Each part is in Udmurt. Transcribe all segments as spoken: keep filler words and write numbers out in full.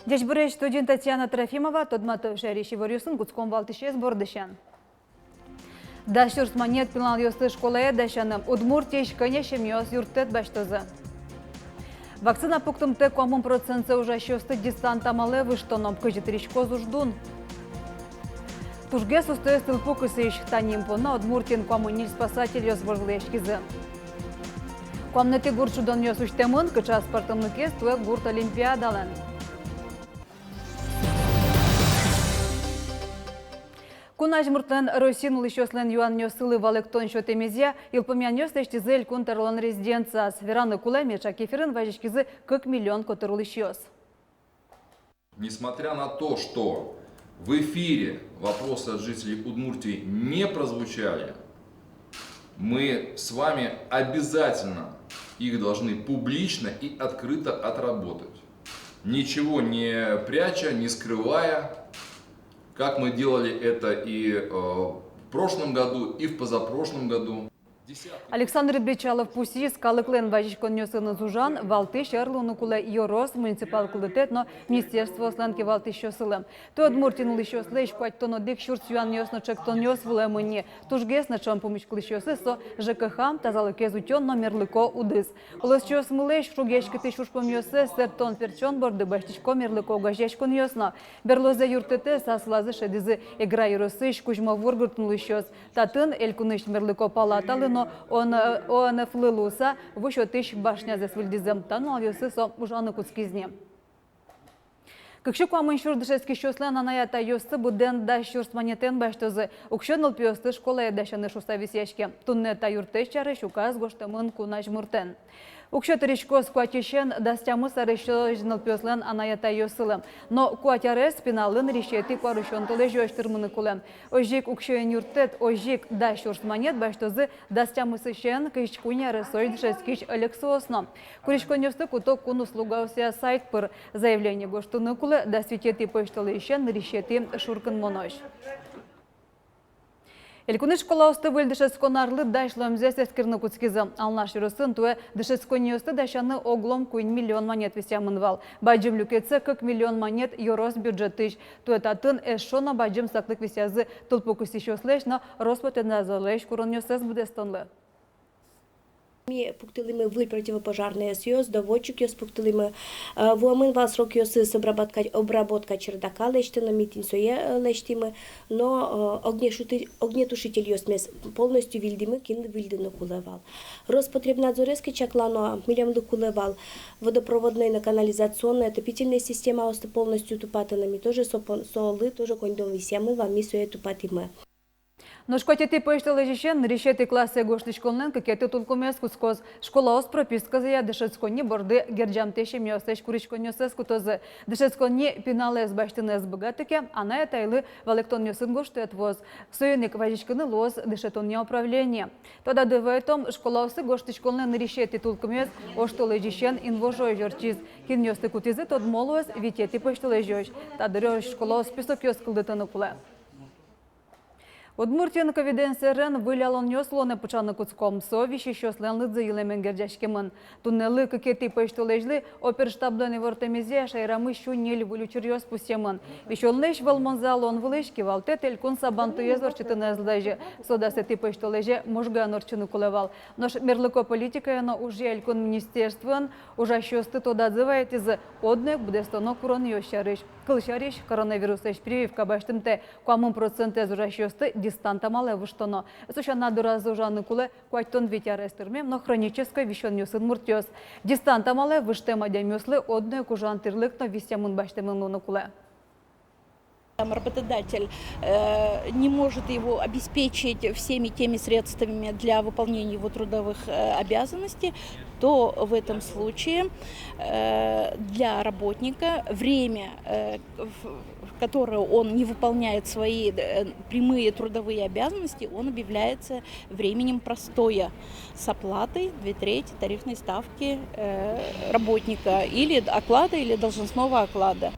Ӟечбуресь! Студиын Татьяна Трофимова. Тодмато шаерысь иворъёсын. Кутском валтӥсез бордысен. Дас сюрс манет пиналъёсты школае дасяны. Удмуртиысь кӧня семьяос юрттэт басьтозы? Вакцина пуктымтэ куамын процентсэ ужасьёсты дистант амалэ выжтоно. Кызьы тыриськоз уждун? Тужгес устоез тылпу кысӥсь. Та ним понна Удмуртиын куамын ньыль спасательёс вожвылъяськизы. Куамынэтӥ гурт шудонъёс усьтэмын. Кыӵе аспӧртэмлыкез туэ гурт олимпиадалэн? Кун азьмуртлэн Россиын улӥсьёслэн юанъёссылы валэктон сётэмезъя йылпумъянъёс лэсьтӥзы Элькун тӧролэн резиденцияз. Вераны кулэ, меӵак эфирын вазиськизы кык миллион котыр улӥсьёс. Несмотря на то, что в эфире вопросы от жителей Удмуртии не прозвучали, мы с вами обязательно их должны публично и открыто отработать, ничего не пряча, не скрывая, как мы делали это и, э, в прошлом году, и в позапрошлом году. Александр Бречалов пусйиз: калыклэн вазиськонъёсыныз ужан валтӥсь ӧр луыны кулэ ёрос, муниципал кылдытэт но министерствоослэн кивалтӥсьёсылы. Туэ Удмуртиын улӥсьёслэсь куатьтон одӥг сюрс юанъёс но ӵектонъёс вуэмын ни. Тужгес но ӵем пумиськылӥсьёсыз со ЖКХ, тазалыкез утён но мерлыко удыс. Улӥсьёсмылэсь шугъяськытӥсь ужпумъёссэс сэрттон-пертчон борды басьтӥсько мерлыко огазеяськонъёс но. Берлозэ юрттэтэз асьсэлазы шедизы Эгра ёросысь Кузьмовур гуртын улӥсьёс. Татын Элькунысь мерлыко палаталы но ОНФ-лы луыса ву сётӥсь башнязэс выльдӥзы. Та нуналъёсы со ужаны кутскиз ни. Кык сю куамын сюрс дышетскисьёслэн анай-атайёссы быдэн дас сюрс манетэн басьтозы. Уксё нылпиосты школае дасяны шуыса висъяське. Туннэ та юрттэт сярысь указ гожтэмын кун азьмуртэн. Уксё тыриськоз куатьысен дас тямыс аресозь нылпиослэн анай-атайёссылы. Но куать арес пиналлы нырысетӥ куарусён толэзёзь тырмыны кулэ. Озьы ик уксёен юрттэт, озьы ик дас сюрс манет басьтозы дас тямысысен кызь куинь аресозь дышетскись ӧлексыос но. Куриськонъёсты куто «Кун услугаосъя» сайт пыр. Заявление гожтыны кулэ дас витетӥ пӧсьтолэзьысен нырысетӥ шуркынмонозь. Элькунысь школаосты выль дышетскон арлы дась луэмзэс эскерыны кутскизы. Алнаш ёросын туэ дышетсконниосты дасяны оглом куинь миллион манет висъямын вал. Бадӟым люкетсэ, кык миллион манет, ёрос бюджетысь. Туэ татын эшшо но бадӟым саклык висъязы тылпу кысӥсьёслэсь но Роспотребнадзорлэсь куронъёссэс быдэстонлы. Ми пуктылӥмы выль противопожарной ӧсъёс, доводчикъёс пуктылӥмы. Э, вуэмын вал срокъёсыз обработка, обработка чердака лэсьтыны, ми тӥни сое, э, лэсьтӥмы. Но, э, огнетуши-, огнетушительёсмес полностью выльдӥмы, кинлы выльдыны кулэ вал. Роспотребнадзорез ке чаклано, милемлы кулэ вал водопроводной но канализационной, отопительной системаосты полностью тупатыны, ми тоже со пон-, солы тоже коньдон висъямын вал, ми сое тупатӥмы. Нош куатетӥ пӧсьтолэзьысен нырысетӥ классэ гожтӥськонлэн кыкетӥ тулкымез кутскоз. Школаос прописказыя дышетсконни борды герӟамтэ семьяослэсь куриськонъёссэс кутозы. Дышетсконни пиналэз басьтыны ӧз быгаты ке, анай-атайлы валэктонъёсын гожтэт вуоз. Соин ик вазиськыны луоз дышетонъя управление. Тодады вайытом, школаосы гожтӥськонлэн нырысетӥ тулкымез оштолэзьысен инвожоозь ортчиз. Кинъёсты кутӥзы, тодмо луоз витетӥ пӧсьтолэзёзь. Та дырозь школаос списокъёс кылдытыны кулэ. Удмуртиын ковидэн сэрен выль алонъёс улонэ пыӵаны кутско. Со висисьёслэн лыдзы йылэмен герӟаськемын. Туннэлы кыкетӥ пӧсьтолэзьлы оперштаблэн ивортэмезъя шаерамы сю ньыль выль учыръёс пусъемын. Висёнлэсь вӧлмонзэ алон вылысь кивалтэт элькун сабантуез ортчытыны ӧз лэзьы. Со дасэтӥ пӧсьтолэзе Можгаын ортчыны кулэ вал. Нош мерлыко политикая но ужъя элькун министерствоын ужасьёсты тодады вайытӥзы одно ик быдэстоно куронъёс сярысь. Кылсярысь, коронавируслэсь прививка басьтымтэ куамын процентэз ужасьёсты дистант амалэ выжтоно. Со сяна доразы ужаны кулэ куатьтон вить арес тырмем но хронической висёнъёсын муртъёс. Дистант амалэ выжтэм адямиослы одно ик ужан тӥрлык но висъямын-басьтэмын луыны кулэ. там работодатель э, не может его обеспечить всеми теми средствами для выполнения его трудовых э, обязанностей, то в этом случае э, для работника время, э, в, в которое он не выполняет свои э, прямые трудовые обязанности, он объявляется временем простоя с оплатой две трети тарифной ставки э, работника или оклада, или должностного оклада.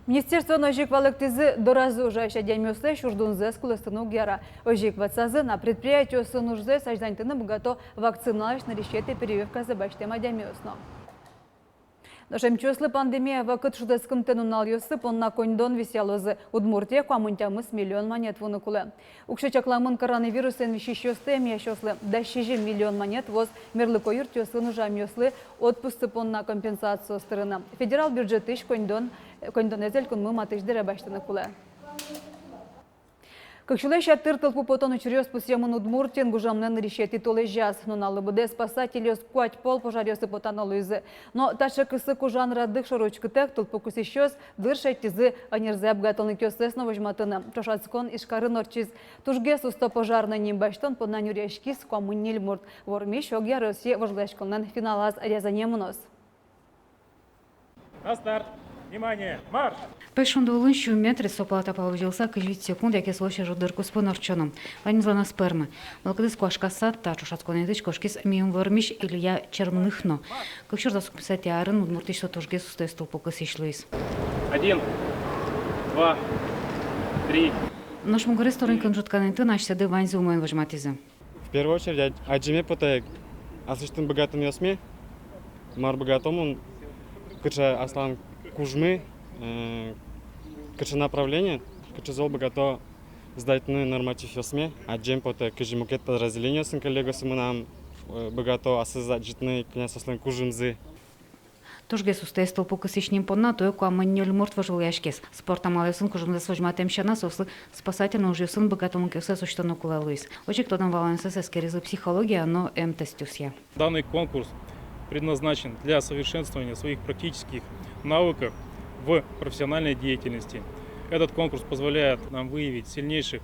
Министерствоын озьы ик валэктӥзы, доразы ужась адямиослэсь уждунзэс кулэстыны уг яра. Озьы ик ватсазы на, предприятиосын ужзэс азьланьтыны быгато вакциналэсь нырысетӥ прививказэ басьтэм адямиос но. Нош эмчиослы пандемия вакыт шутэтскымтэ нуналъёсы понна коньдон висъялозы. Удмуртие куамын тямыс миллион манет вуыны кулэ. Уксё чакламын коронавирусэн висисьёсты эмъясьёслы, дас сизьым миллион манет вуоз мерлыко юртъёсын ужамъёслы отпусксы понна компенсациос тырыны. Федерал бюджетысь коньдон, коньдонэз элькунмы матысь дыре басьтыны кулэ. Кык сюлэсь ятыр тылпу потон учыръёс пусъемын Удмуртиын гужемлэн нырысетӥ толэзяз. Нуналлы быдэ спасательёс куать пол пожаръёсы потано луизы. Но таӵе кысык ужан радлык шоры учкытэк, тылпу кысӥсьёс дыр шедьтӥзы ӧнерзэ быгатонлыкъёссэс но возьматыны. Ӵошатскон Ижкарын ортчиз. Тужгес усто пожарной ним басьтон понна нюръяськиз куамын ньыль мурт. Вормись огъя Россия вожвылъяськонлэн финалаз Рязане мыноз. На старт! Внимание! Марш! Пӧсь шунды улын сю метрез со пала та пала возьылыса кызь вить секунд яке солэсь ӧжыт дыр куспын ортчоно. Ваньмызлэн ӧз пӧрмы. Мылкыдыз куашкаса, та ӵошатсконэтысь кошкиз миым вормись Илья Чермных но. Кык сюрс дас укмысэтӥ арын Удмуртиысь со тужгес устоез тылпу кысӥсь луиз. Один, два, три. Нош мугорез торонькын ӝутканэтын асьсэды ваньзы умоен возьматӥзы. В первую очередь, ад-, адӟеме потэ аслэсьтым быгатонъёсме, мар быгатомы, кыӵе аслам кужмы, э, кыӵе направление, кыӵе зол быгато сдайтыны нормативъёсме, адӟеме потэ, кызьы мукет подразделениосын коллегаосы мынам, э, быгато ассэ сдать итыны, кӧня соослэн кужымзы. Тужгес устоез тылпу кысӥсь ним понна туэ куамын ньыль мурт вожвылъяськиз. Спорт амалъёсын кужымзэс возьматэм сяна, соослы спасательной ужъёсын быгатонлыкъёссэс усьтыны кулэ луиз. Озьы ик тодон-валанъёссэс эскеризы психология но эм-тестъёсъя. Данный конкурс предназначен для совершенствования своих практических навыков в профессиональной деятельности. Этот конкурс позволяет нам выявить сильнейших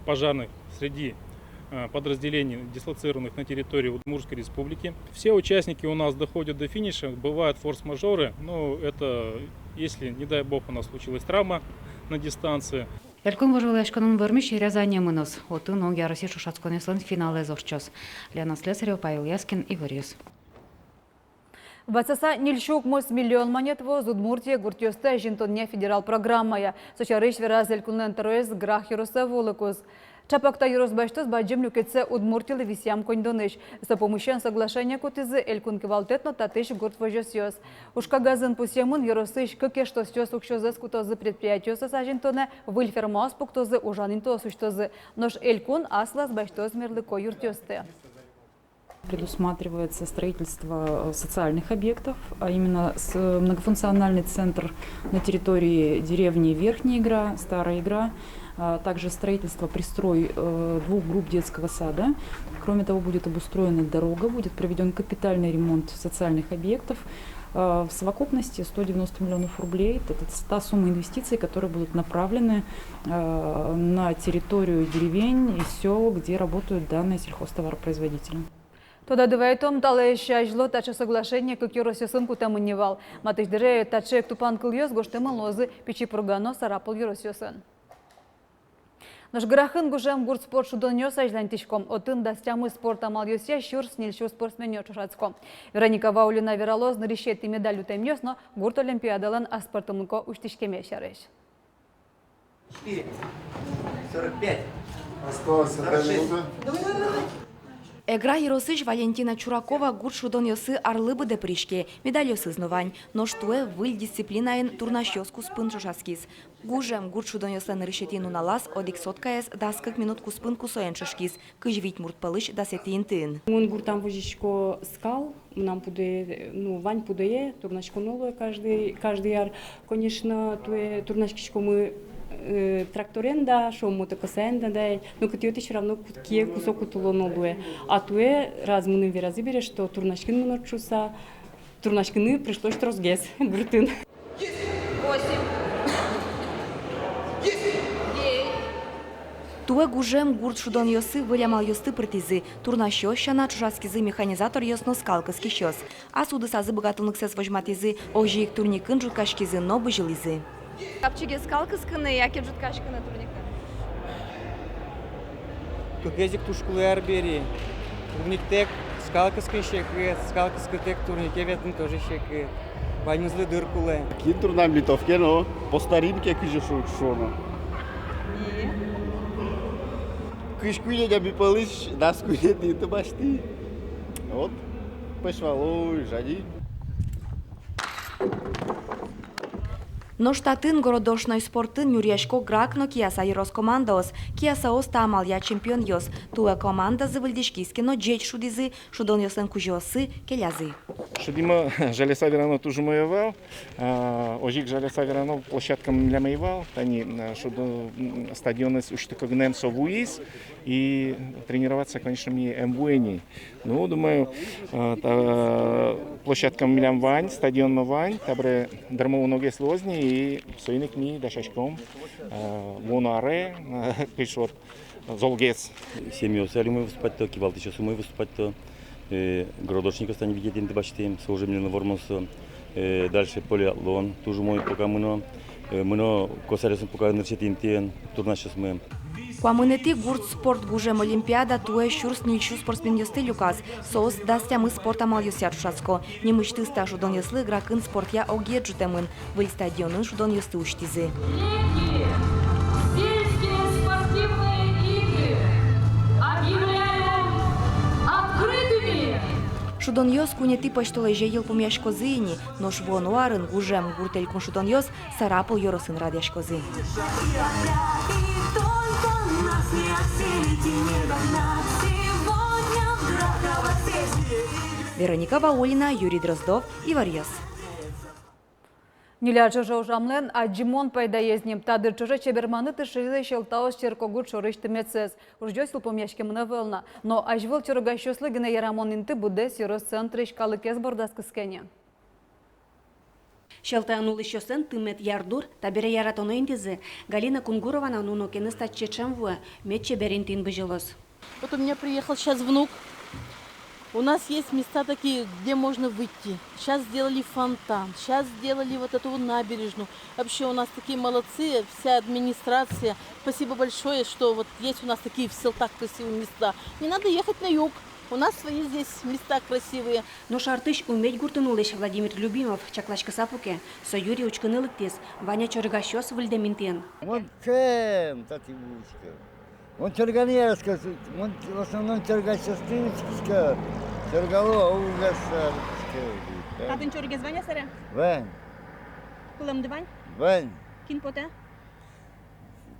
пожарных среди э, подразделений, дислоцированных на территории Удмуртской Республики. Все участники у нас доходят до финиша, бывают форс-мажоры, но это если, не дай бог, у нас случилась травма на дистанции. Элькун вожвылъяськонын вормись Рязане мыноз. Отын огъя Россия ӵошатсконъёслэн финалэз ортчоз. Лена Слесарева, Павел Яскин, «Иворъёс». Ватсаса ньыль сю укмыс миллион манет вуоз Удмуртие гуртъёсты азинтонъя федерал программая. Со сярысь вераз элькунлэн тӧроез Грах ёросэ вуылыкуз. Чапак та ёрос басьтоз бадӟым люкетсэ Удмуртилы висъям коньдонысь. Со пумысен соглашение кутӥзы элькун кивалтэт но татысь гурт возёсъёс. Ужкагазын пусъемын, ёросысь кык эштосъёс уксёзэс кутозы предприятиослэсь азинтонэ, выль фермаос пуктозы, ужан интыос усьтозы. Нош элькун аслаз басьтоз мерлыко юртъёсты. Предусматривается строительство, э, социальных объектов, а именно с-, многофункциональный центр на территории деревни Верхняя Игра, Старая Игра, а также строительство, пристрой, э, двух групп детского сада. Кроме того, будет обустроена дорога, будет проведён капитальный ремонт социальных объектов. А, в совокупности сто девяносто миллионов рублей. Это та сумма инвестиций, которые будут направлены, э, на территорию деревень и сёл, где работают данные сельхозтоваропроизводители. Тодады вайытом, талэсь азьло таӵе соглашение кык ёросъёсын кутэмын ни вал. Матысь дыре таӵе ик тупанкылъёс гожтэмын луозы Пичи Пурга но Сарапул ёросъёсын. Нош Грахын гужем гурт спорт шудонъёс азьланьтӥсько. Отын дас тямыс спорт амалъёсъя сюрс ньыль сю спортсменъёс ӵошатско. Вероника Ваулина вералоз нырысетӥ медаль утэмъёс но гурт олимпиадалэн аспӧртэмлыко усьтӥськемез сярысь. Четыре. Сорок пять. Осталась одна минута. Эгра ёросысь Валентина Чуракова гурт шудонъёсы арлы быдэ пыриське, медальёсыз но вань. Нош туэ выль дисциплинаын турнасьёс куспын ӵошатскиз. Гужем гурт шудонъёслэн нырысетӥ нуналаз одӥг соткаез дас кык минут куспын кусоен ӵошкиз, кызь вить мурт пӧлысь дасэтӥ интыын. Мон гуртам возисько скал, мынам пудое, ну, вань пудое, турнаськоно луэ каждый, каждый ар. Конечно, туэ турнаськиськомы, э, тракторен да, шуом, мотокосаен да, да, но кытӥ-отӥ всё равно кут-, кие кусо кутылоно луэ. А туэ раз мыным веразы бере, что турнаськыны мыноз шуыса, турнаськыны пришлось тросгес гуртын. Есть! Восемь. Есть! Туэ гужем гурт шудонъёсы выль амалъёсты пыртӥзы. Турнасьёс сяна ӵошатскизы механизаторъёс но скал кыскисьёс. Ас удысазы быгатонлыксэс возьматӥзы, озьы ик турникын ӝуткаськизы но бызьылӥзы. Капчигес скал кыскыны яке ӝуткаськыны турникын? Кыкез ик туж кулэ арбери. Турниктэк скал кыскыны секыт, скал кыскытэк турнике ветлыны тоже секыт. Ваньмызлы дыр кулэ. Кин турнам литовке но, по старинке кызьы шу-, шуоно. И? Кызь куинетӥ ами пӧлысь дас куинетӥ инты басьтӥ. Вот. Пӧсь вал, ой, жади. Нош татын городошной спортын нюръясько Грак но Кияса ёрос командаос. Киясаос та амалъя чемпионъёс. Туэ командазы выльдӥськиз ке но, ӟеч шудӥзы, шудонъёслэн кузёоссы келязы. Шудӥмы, жаляса верано, туж умой ӧй вал. А, озьы ик жаляса верано, площадка милям ӧй вал. Тани, а, шудо, м, стадионэз усьтыку гинэ со вуиз. И тренироваться, конечно, ми ӧм вуэ ни. Ну, думаю, а, та, площадка милям вань, стадион но вань, табере дырмы уногес луоз ни, и соин ик ми дасяськом, а, вуоно аре, а, кыӵе вот золгес. Семьяос али умой выступать каро, кивалтӥсьёс умой выступать каро, э, городошникъёс тани витетӥ инты басьтӥм, со уже милемлы вормон со, э, дальше полиатлон, туж умой пока мыно, э, мыно косаръёсын пока нырысетӥ интыен турнасьёсмы. Куамынэтӥ гурт спорт гужем олимпиада туэ сюрс ньыльсю спортсменъёсты люказ. Соос дас тямыс спорт амалъёсъя ӵошатско. Нимысьтыз та шудонъёслы Гракын спортъя огъет ӝутэмын. Выль стадионын шудонъёсты усьтӥзы. Летние сельские спортивные игры объявляем открытыми. Шудонъёс куинетӥ пӧсьтолэзе йылпумъяськозы ини, нош вуоно арын гужем гурт элькун шудонъёс Сарапул ёросын радъяськозы. Вероника Ваулина, Юрий Дроздов, «Иворъёс». Ньыль ар ӵоже ужамлэн адӟымон пайдаез ни. Та дыр ӵоже чеберманы тыршизы Сьӧлтаос черкогурт шорысь тыметсэс. Ужъёс йылпумъяськемын ӧвӧл на. Но азьвыл чорыгасьёслы гинэ ярамон инты быдэс ёрос центрысь калыкез бордаз кыске ни. Сьӧлтаын улӥсьёслэн тымет ярдур табере яратоно интызы. Галина Кунгурова но нунокеныз татчы ӵем вуэ, мед чебер интыын бызьылоз. Вот у меня приехал сейчас внук. У нас есть места такие, где можно выйти. Сейчас сделали фонтан, сейчас сделали вот эту вот набережную. Вообще у нас такие молодцы, вся администрация. Спасибо большое, что вот есть у нас такие в Сьӧлтах красивые места. Не надо ехать на юг. У нас свои здесь места красивые. Нош артысь Уметь гуртын улӥсь Владимир Любимов чакласькыса пуке. Со юри учкыны лыктӥз, вань-а чорыгасьёс выльдэм интыын. Мон ӵем татӥ учкисько. Мон чорыганы яратӥсько, мон в основном чорыгасьёсты учкисько. Чорыгало, а ужаса учкисько. Татын чорыгез вань-а, сэрэ? Вань. Кулэмды вань? Вань. Кин потэ?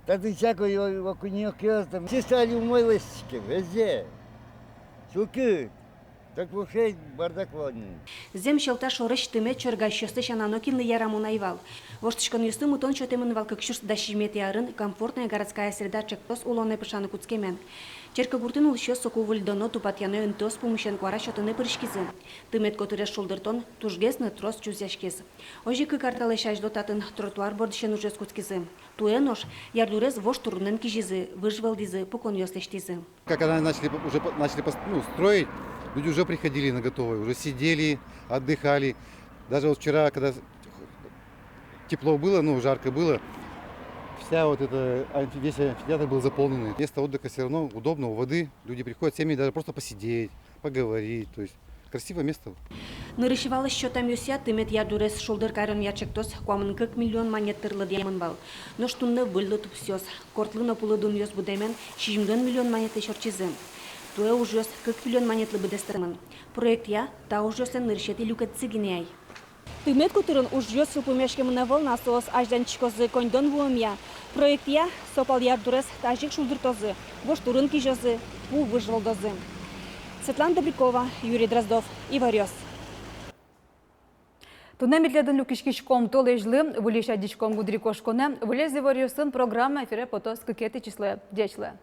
Татын всякой о-, окунёкъёс там. Чисто али умой лэсьтӥське, везде. Сюлмы. Так вообще бардак вал ни. Зэм, Сьӧлта шорысь тымет чорыгасьёсты сяна нокинлы ярамон ӧй вал. Воштӥськонъёсты мытон сётэмын вал кык сюрс дас сизьыметӥ арын «Комфортная городская среда» ӵектос улонэ пыӵаны кутскемен. Черкогуртын улӥсьёс соку выльдоно, тупатъяно интыос пумысен куара сётыны пыриськизы. Тымет котырез шулдыртон тужгес но трос чузъяськиз. Озьы кык ар талэсь азьло татын тротуар бордысен ужъёс кутскизы. Туэ нош ярдурез вож турынэн кизизы, выж вӧлдӥзы, пуконъёс лэсьтӥзы. Как она начали, уже по-, начали пос-, ну, строить, люди уже приходили на готовое, уже сидели, отдыхали. Даже вот вчера, когда тепло было, ну, жарко было, вся вот эта амфи-, весь амфитеатр был заполненный. Место отдыха всё равно удобно, у воды. Люди приходят, семьи даже просто посидеть, поговорить. То есть красивое место. Нырысь валысь сётэмъёсъя, тымет ярдурез шулдыр каронъя ӵектос куамын кык миллион манет тыр лыдъямын вал. Нош туннэ выль лыдпусъёс, кортлы но пулы дунъёс будэмен, сизьымдон миллион манетлэсь ортчизы. Туэ ужъёс кык миллион манетлы быдэстэмын. Проектъя, та ужъёслэн нырысетӥ люкетсы гинэ ай. Тымет котырын ужъёс йылпумъяськемын ӧвӧл на, соос азьланьтӥськозы коньдон вуэмъя. Проектъя, со пал ярдурез тазьы ик шулдыртозы, вож турын кизёзы, пу выж вӧлдозы. Светлана Добрякова, Юрий Дроздов, «Иворъёс». Туннэ ми тӥледын люкиськиськом толэзьлы, выльысь адӟиськом гудырикошконэ. Выльысь «Иворъёсын» программа эфире потоз кыкетӥ числое. Ӟеч луэ.